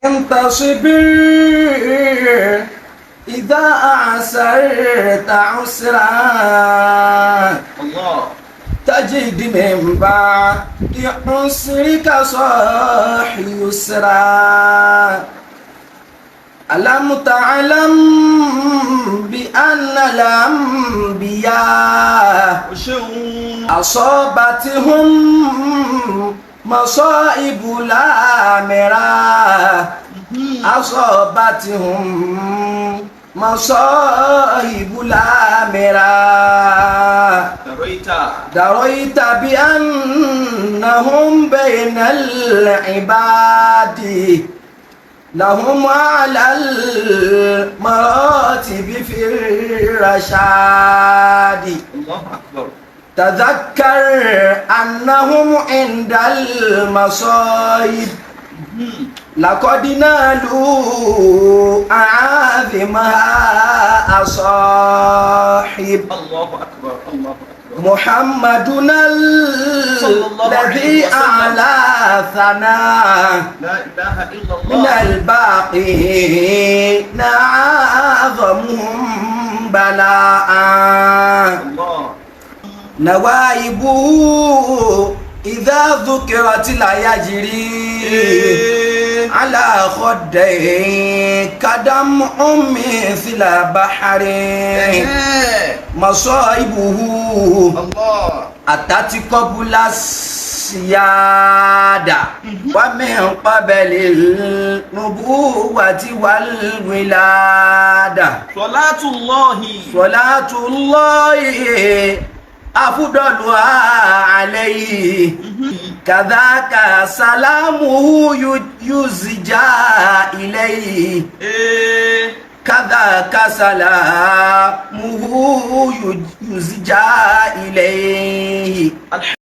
إن تصبر إذا أعسرت عسرا Allah. تجد من بعد عسرك صاح يسرا. ألم تعلم بأن الأنبياء O ṣeun. أصابتهم مصائب لا مرا، أصابتهم مصائب لا مرا. Dàrọ́ìtà. دريت بأنهم بين العباد لهم أعلى المراتب في الرشاد. Allahu akbar. تذكر أنهم عند المصائب لقد نالوا أعاظمها أصاحب. Allahu akbar. Allahu akbar. محمدنا صلى الله عليه الذي وسلم. أعلى ثناء La ilaha illallah. من الباقين أعظمهم بلاء. Allah. نوائبه إذا ذكرت لا يجري على خديه كدمع مثل بحر. مصائبه Allah. أتت قبل السيادة ومن قبل النبوة والولادة. Salatullahi. صلاة الله أفضلها عليه، كذاك سلامه يزجى إليه. كذاك سلامه يزجى إليه.